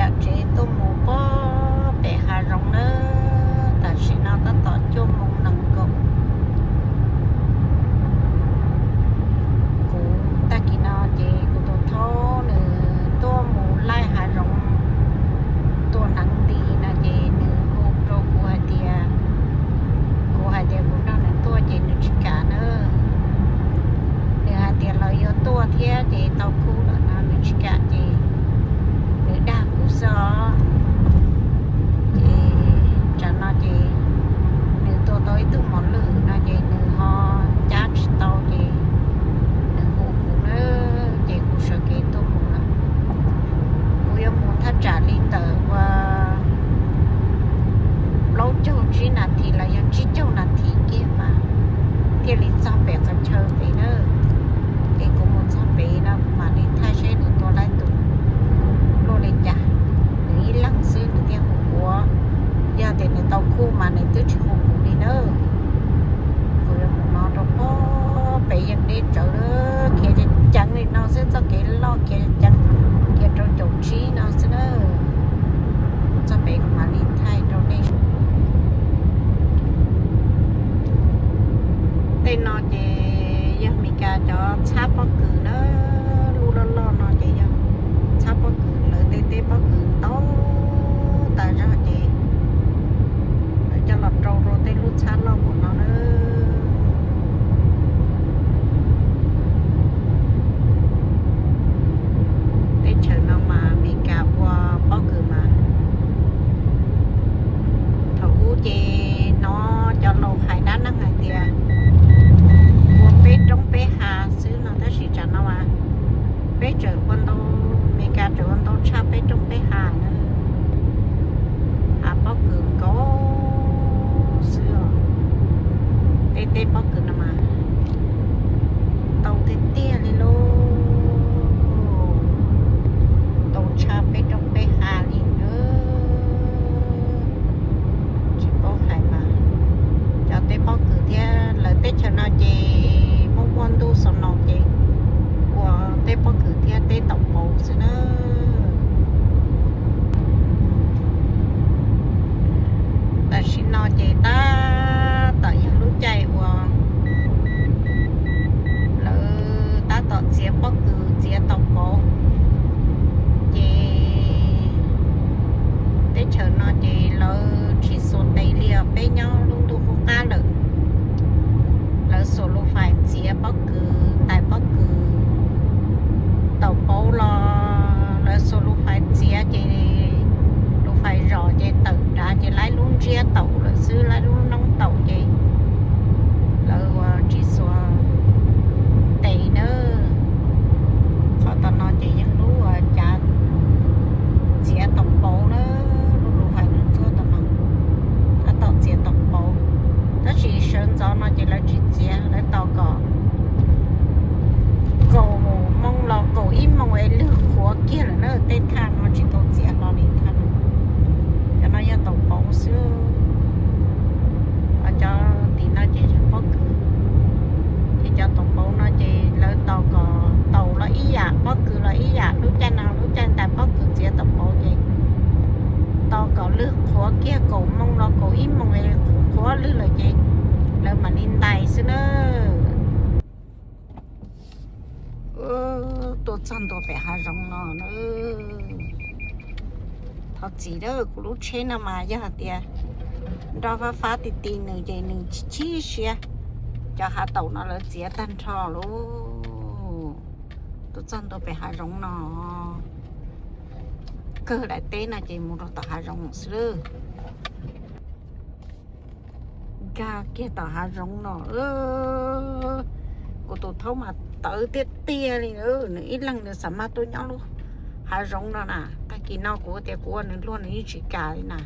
Tsev tuaj mus pem hav zoov nawb, tam sim no tab tom cuaj moos nees nkaum. Kuv tag kis no ces kuv tus thaub nws tuaj mus laij hav zoov tua hneev nti no ces nws hu rau kuv hais tias, kuv hais tias kuv nrog nws tuaj ces nws tsis kam na. Nws hais tias lawv yuav tuaj thiab ces tau khub lawm no nws tsis kam ces nws dag kuv xwb os. Ces tsam no ces nws tua tau ib tug mos lwj no ces nws ho cab tsis tau ces nws hu kuv na, ces kuv sawv kev tuaj mus lawm. Kuv yuav mus thaj tsam li ntawm ua plaub caug tsib nas this los yog tsib caug nas this kiag mas thiaj li txog pem qhov chaw pem na. Ces kuv mus txog pem no kuv mam li thaij seb nws tua laij tus luaj li cas. Nws ib leeg xwb nws thiaj hu kuv, yog tias nws tau khub mas nws twb tsis hu kuv li na. Kuv yuav mus no rau pem yeej deb tsawv, khiav ceev ceev li no xwb, txoj kev loj khiav ceev, khiav rau caum tsib no xwb na. Txog pem kuv mam li thaij rau nej. Tej no ces yog Mes Kas cov txhab pob kws na, lub loj loj no ces yog txhab pob kws, lawv tej teb pob kws ntau tas zog ces lawv coj los rau rau tej lub txhab loj npaum no na. Teb chaws no mas Mes Kas ua pob kws mas thaum ub ces hnov cov laus hais dab neeg hais tias ua peb roob peb hav xwb no, tab sis tsam no mas peb tseem ua ntau, Mes Kas tseem ua ntau tshaj peb roob peb hav na. Hav pob kws nkaus xwb os. Tej teb pob kws no mas ntau tiag tiag li lauj, ntau tshaj peb roob peb hav li na. Tsis paub hais mas cov teb pob kws thiab lawv teb chaws no ces muaj muaj ntuj xov no ces ua teb pob kws thiab teb taum pauv xwb na. Tam sim no ces tab tom yog lub caij uas lawv tab tom txiav pob kws txiav taum pauv, ces teb chaws no ces lawv tsis xuas tes li os, peb nyob lub ntuj qub qab lawm. Lawv xuas lus fais txiav pob kws, ntais pob kws, taum pauv los lawv xuas lus fais txiav ces lus fais zom ces tawm nrad ces laib lub ntsiab taum lawm xwb, laib lub noob taum ces lawv ua tsis xuas tes na. Qhov tom no ces yog lub cav txiav taum pauv na, lub lus fais ntsuab tom no tab tom txiav taum pauv, tab sis sawv ntxov no ces lawv tsis txiav, lawv tos kom kaum moos los kaum ib moos es lwg qhuav kiag lawm na, tej thaj no tsis tau txiav hlo li thaj no. Cov no yog taum pauv xwb, cov tim no ces yog pob kws. Ces cov taum pauv no ces lawv tos kom taum los ib yam, pob kws los ib yam, lub caij no lub caij ntais pob kws txiav taum pauv ces tos kom lwg qhuav kiag kaum moos los kaum ib moos es qhuav qhuav lwg lawm ces lawv mam li ntais xwb na. Tuaj txog ntua pem hav zoov no na. Thov txim, kuv lub tsheb no mas yog hais tias nroj fab fab ti ti nws ces nws chib siab. Cov hav taum no lawv txiav tag nrho lauj. Tuaj txog ntua pem hav zoov no, kawg daim teb no ces mus rau tom hav zoov xwb. Nkag kiag tom hav zoov no, kuv tus thaub mas tawv tiag tiag li, nws ib leeg nws xav mas tuaj nyob lub hav zoov no na. Tag kis no kuv tias kuv ua nws luag nws yeej tsis kam li na.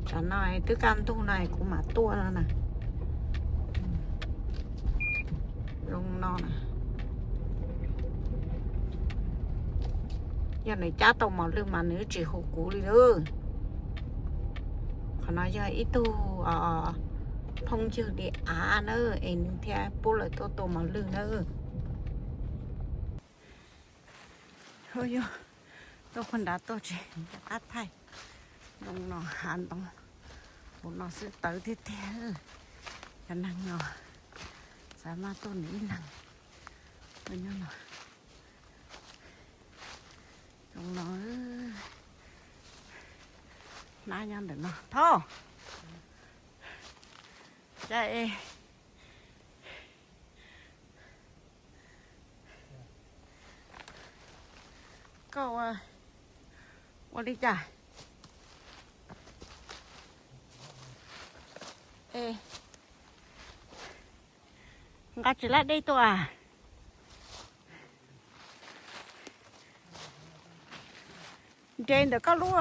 Tsam no twb kaj ntug no kuv mam tuaj no na. Zoo no, yog nws cab tau mos lwj mas nws tsis hu kuv li lawm. Qhov no yog ib tug phooj ywg li av na, es nws thiaj pub lawv tuaj tua mos lwj na. Yog Tuaj puag nrad tuaj tsis nco qab thaij. Ntoo no hav ntoo, hauv no xwb tawv tiag tiag. Cov neeg no xav mas tuaj nws ib leeg. Nyob no, ntoo no, hnab nyob ntawm no thauj. Cas es koj ua, ua li cas? Es nqa tsis laj dej tuaj a? Nres ntawm koj lub,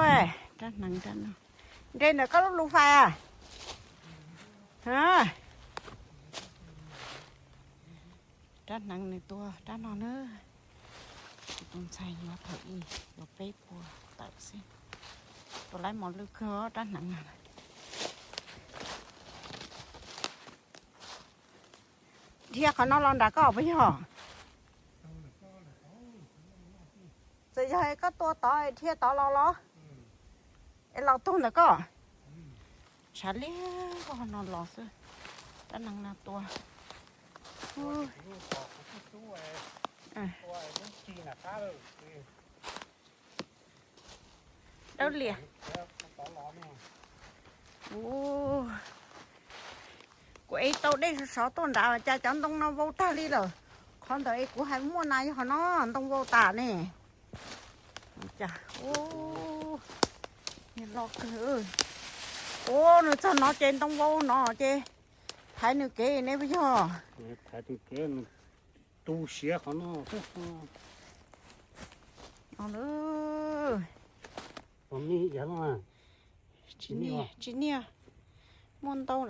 nres ntawm koj lub lus fais a. Rab hneev nws tua rab no na. Tus ntxhais yuav thaum ib yuav peb puas tawm xwb. Tus laib mos lwj kawg rab hneev no. Dhia qhov no los nram koj puas yog? Txawm yog koj tua tod dhia tod los los? Es los tuag ntawm koj? Tshav liab, koj no los xwb. Rab hneev no tua. Dawb lias. Kuv ev tau dej sov sov tuaj nrad cas cov ntoo no vau tag li lawm. Qhov ntawd es kuv hais muaj na yog no ntoo vau tas ne. Cas, ua, los kawg. Ua, nws txog no ces ntoo vau no ces thaiv nws kev ne puas yog? Tu siav qhov no. No, tsis niaj, muaj ntau.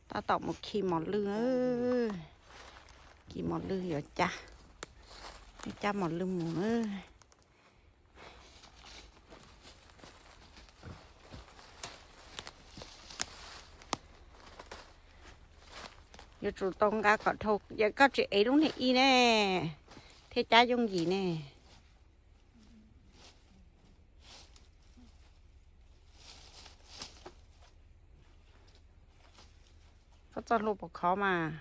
Tab tom mus khi mos lwj, khi mos lwj yuav cab, cab mos lwj mus na. Yuav tsum tau nqa kom dhau, yog koj tsis ev lub niag ib ne, thiaj cab yooj yim ne. Koj txoj hlua puas khov mas?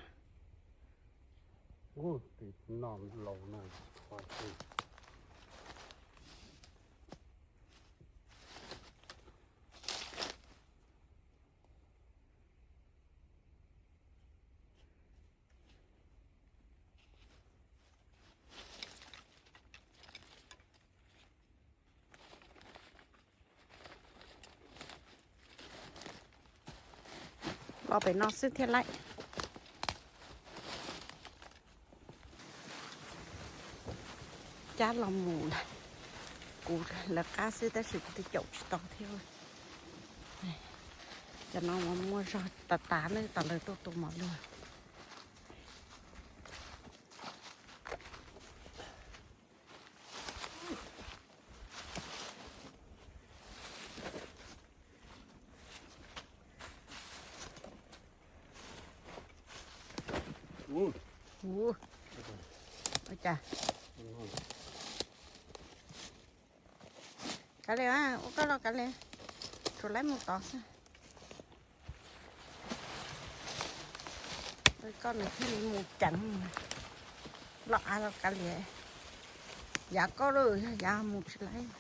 Los pem no xwb thiaj laib. Cab los mus lawm, kuv lawv qab xwb tab sis kuv twb caum tsis tau thiab. Cov no mas muaj zog tas tas ne, tas lawv tuaj tua mos lwj. Ua cas? Kav liam, ua koj los kav liam, tshuav laib mus tod xwb. Koj nws thiaj li mus ceev. Los av los kav liam, yav koj lawm, yog yav mus tsis laib.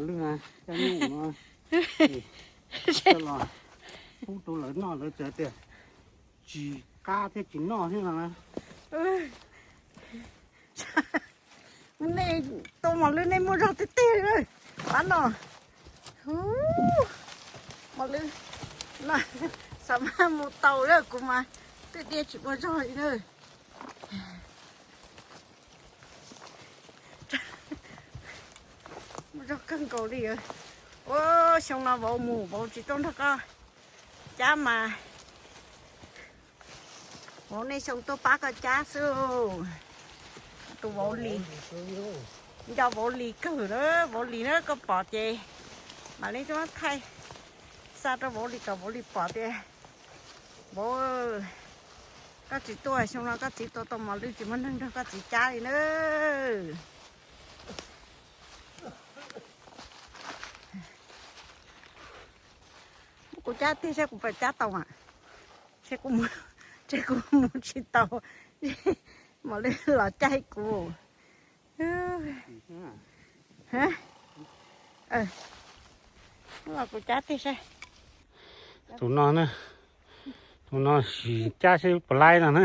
Lwj, coj nyuj no los pub rau lawv noj, lawv txawm tias tsis qab thiab tsis noj thiab no na. Nej tua mos lwj nej muaj zog tiag tiag li pab no. Mos lwj no xav mas mus tau lawm, kuv mas twb dhia tsis muaj zog li na. Muaj zog kawg nkaus li. Ua, xyoo no vauv mus vauv tsis tuaj nrog koj cab mas vauv nej xyoo tuaj pab koj cab xwb. Tus vauv lis, nco vauv lis kawg na, vauv lis na koj pom ces mam li tuaj thaij xa rau vauv lis kom vauv lis pom tias Vauv, koj tsis tuaj xyoo no koj txiv tua tau mos lwj tsis muaj neeg nrog koj txiv cab li na. Muab kuv cab tiag seb kuv puas cab tau mas. Seb kuv mus, seb kuv mus tsis tau, mos lwj los caij kuv. Los kuv cab tiag seb. Tus no na, tus no sim cab seb puas laib no na.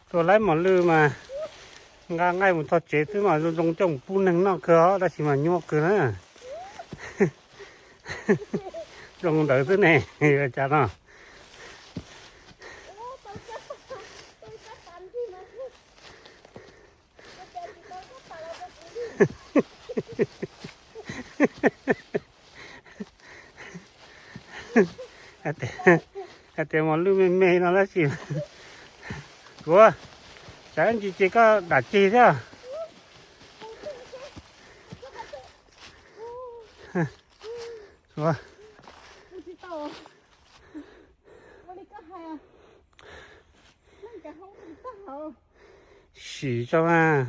Tua laib mos lwj mas nqa nqaij mus txog tsev xwb mas zoo zoo coj mus pub neeg noj kawg os, tab sis mas nyuaj kawg na. Zoo ntawd xwb ne, cas no. Hais tias mos lwj me me no tab sis, kuv, tsam ntsis ces koj dam ceg thiab. Sim tso mas.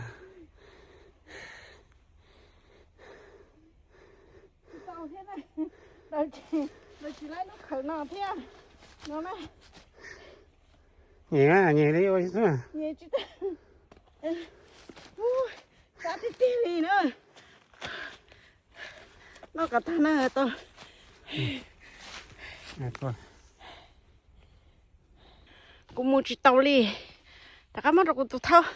Tsis tau thiab, lawv tsis laib lub khawv no thiab no na. Nyem, nyem li ua xwb. Nyem tsis tau. Sab tiag tiag li na. Noj kom tag na tau. Kuv mus tsis tau li. Rov qab muab rau kuv tus thaub.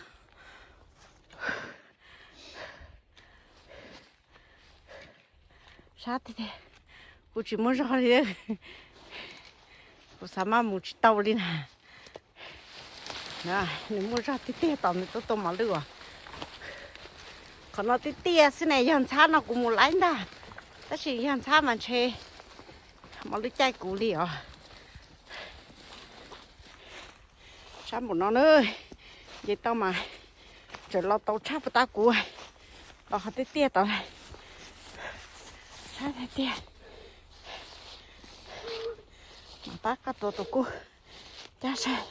Sab tiag tiag, kuv tsis muaj zog li. Kuv xav mas mus tsis tau li na. Nws muaj zog tiag tiag tos nws tuaj tua mos lwj as. Qhov no tiag tiag xwb ne, yog ntxhab no kuv mus laib ntag, tab sis yog ntxhab mas ntshe mos lwj caij kuv li os. Sab npaum no na, nce tau mas tseem los tau tshaj puas tab kuv los qhov tiag tiag tod. Sab tiag tiag. Mam pab koj tua tus kub cab saib.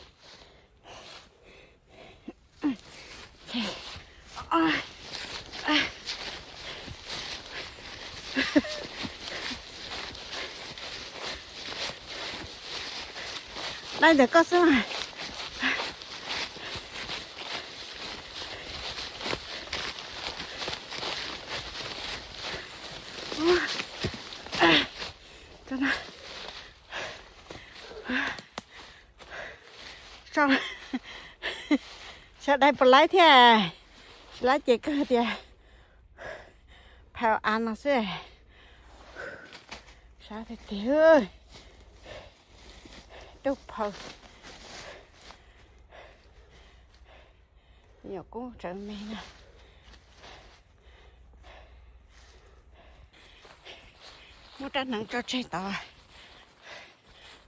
Dai ntawm koj xwb. Sawv daws puas laib thiab? Tsis laib ces kawg tias phau av no xwb. Sab tiag tiag, tub phau. Nyuam kub tsawv me na. Muab rab hneev tso tseg tod.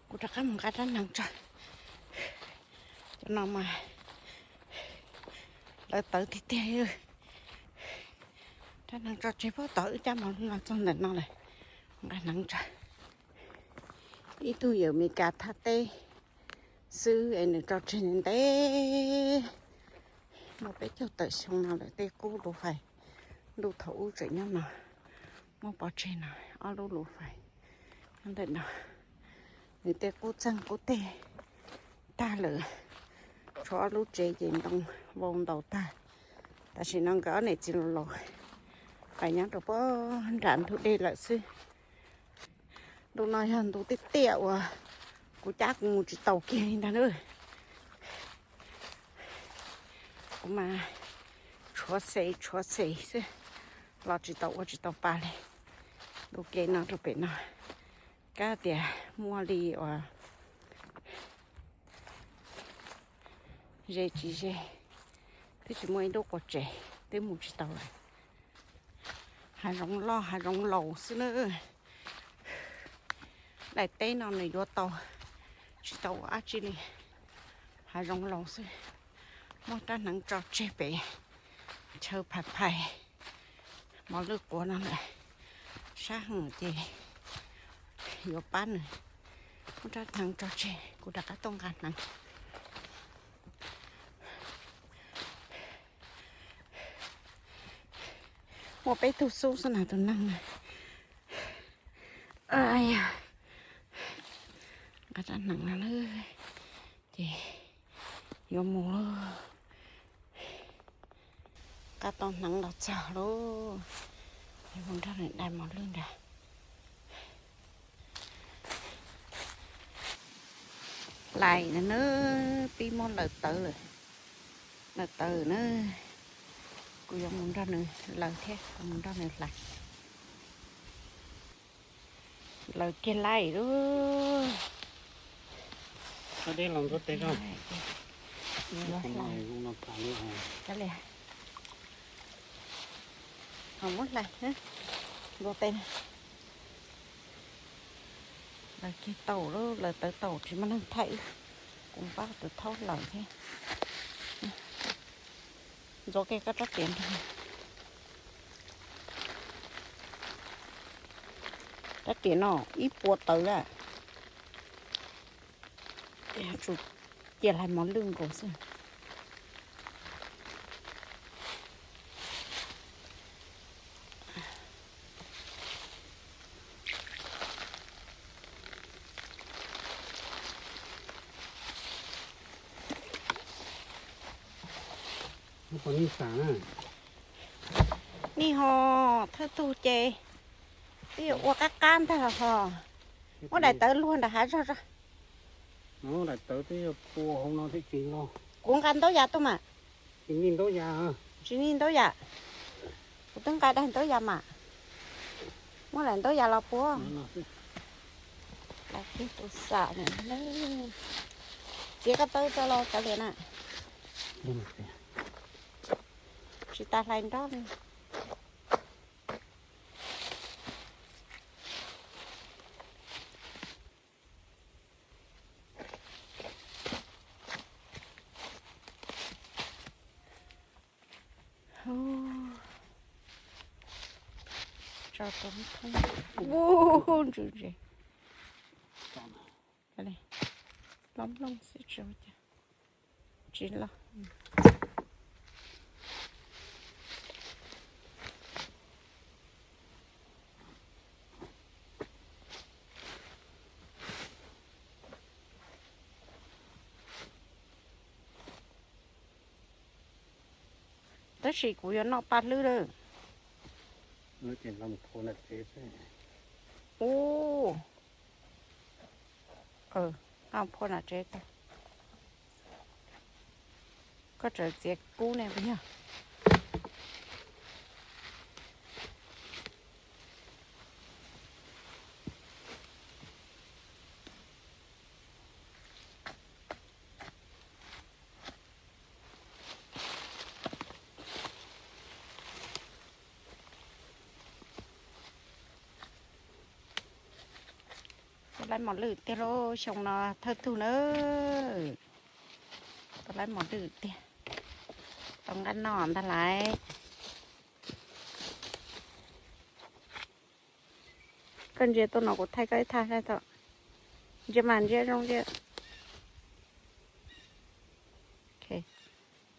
Kuv rov qab mus nqa rab hneev tso. Cov no mas lawv tawv tiag tiag. Rab hneev tso tseg puag tod, wb cab mos lwj los txog ntawm no lawm. Nqa hneev tso. Ib tug yawm Amelikas thaj teb xwb es nws tso tseg ntev ntev. Muaj peb caug tawm xyoo no lawm, tej qub luv fais ntuj thaum ub tseem nyob no. Muab pov tseg no, ob lub luv fais nyob ntawm no. Nws tej qub txeeg qub teg tag lawm, tshuav ob lub tsev ces ntoo vau ntaus tag. Tam sim no nkawd ob niam txiv laus laus pais nyob rau puag nram ntug dej lawm xwb. Ntu no yog ntu tiaj tiaj uas kuv cab kuv mus tsis taus kiag li ntag na. Kuv mas tshuav xes tshuav xes xwb, los tsis tau ua tsis tau pa li. Ntu ke no rau pem no, kab tias muaj li uas ze tsis ze, twb tsis muaj ib lub quas tsev, twb mus tsis tau lawm. Hav zoov loj hav zoov laus xwb na. Daim teb no nws yuav tau tsis tau ua dab tsi li, hav zoov laus xwb. Muab rab hneev tso tseg pem chaw phais phais mos lwj quav no lawm, sab heev ces yuav pab nws muab rab hneev tso tseg, kuv rov qab tuaj nqa hneev. Muaj peb tug xub xwb na tus neeg na. Nqa rab hneev no lawm ces yuav mus lauj. Nqa tau hneev los txog lauj, yuav mus nrog nws dai mos lwj nrad. Hlais na, pib muab laws tawv lawm, laws tawv na. Kuv yuav mus nrog nws laws thiab, kuv mus nrog nws hlais. Laws kiag laij lub. Ho muab hlais ntua tes. Laws kiag tau lub, laws tawv tau tsis muaj neeg thaij, kuv npaj tus thaub laws thiab. Ntxuav kiag koj rab riam nrog. Rab riam no ib puas tawv lawm. Tsum cia hlais mos lwj nkaus xwb. Nej ho thawj tug ces twb yuav ua qab qab ntag los ho. Muab daim tawv luag nram hav zog zog. Daim tawv twb yuav pua hauv no thiab tsis los. Kuv nqa ntaub yas tuaj mas. Tsis nij ntaub yas. Tsis nij ntaub yas. Kuv twb nqa daim ntaub yas mas. Muab daim ntaub yas los puab. Los kiag tus xam na. Txiav koj tawb tso los kav liam na. Tsis tas hlais nrob li. Tso tau thoob. Ub, ntsws ntses. Plob nplooj xwb tsis ua cas. Tsis los. Tab sis kuv yuav noj paj hlwb lawm. Ub, nqa phua nram tsev tau. Koj tseem txiav kub ne puas yog? Tau laib mos lwj tiag lauj, xyoo no thawj tug na. Tau laib mos lwj tiag, tau nqaij noj ntag lauj. Koj ntsia tuaj no kuv thaij koj ib thaj tso. Ntsia mas ntsia zoo ntsia.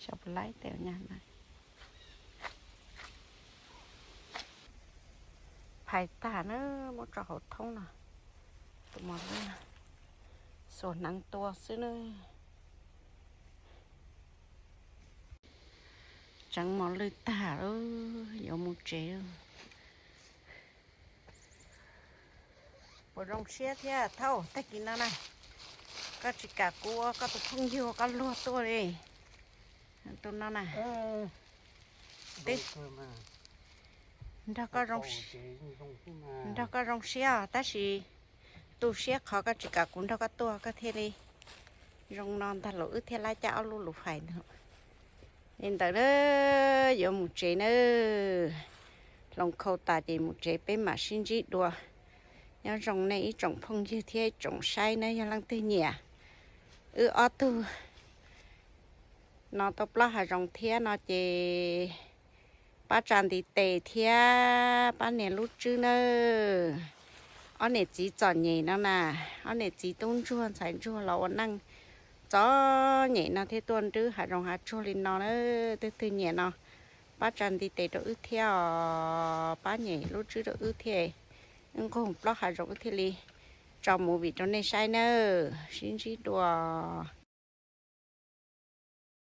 Xyov puas laib tes nyab na. Phais tag na, muab tso hauv thoob no. Tus mos lwj xuas hneev tua xwb na. Tseev mos lwj tag lawm, yuav mus tsev. Puas zoo siab thiab thaum tag kis no na, koj tsis kam kuv ua koj tus phooj ywg koj luag tuaj li. Tus no na, nrog koj zoo siab tab sis tu siab qhov koj tsis kam kuv nrog koj tuaj koj thiaj li zoo no ntag los wb thiaj laib cab ob lub lus fais ntag. Li ntawd na, yuav mus tsev na. Hloov khau tas ces mus tsev, peb mam sib ntsib dua. Nyob zoo nej ib tsoom phooj ywg thiab ib tsoom saib na, yog leej twg nyiam wb ob tug No tau plaub hav zoov thiab no ces pab tsa ntiv tes thiab pab niam lub tswb nawb. Ob niam txiv txom nyem no na, ob niam txiv tub ntsuag ntxhais ntsuag los ua neej txom nyem no thiaj tuaj nrwb hav zoov hav tsuag li no na. Twg twg nyiam no pab tsa ntiv tes rau wb thiab os, pab niam lub tswb rau wb thiab. Wb nqug plaub hav zoov wb thiaj li tso movie rau nej saib nawb, sib ntsib dua.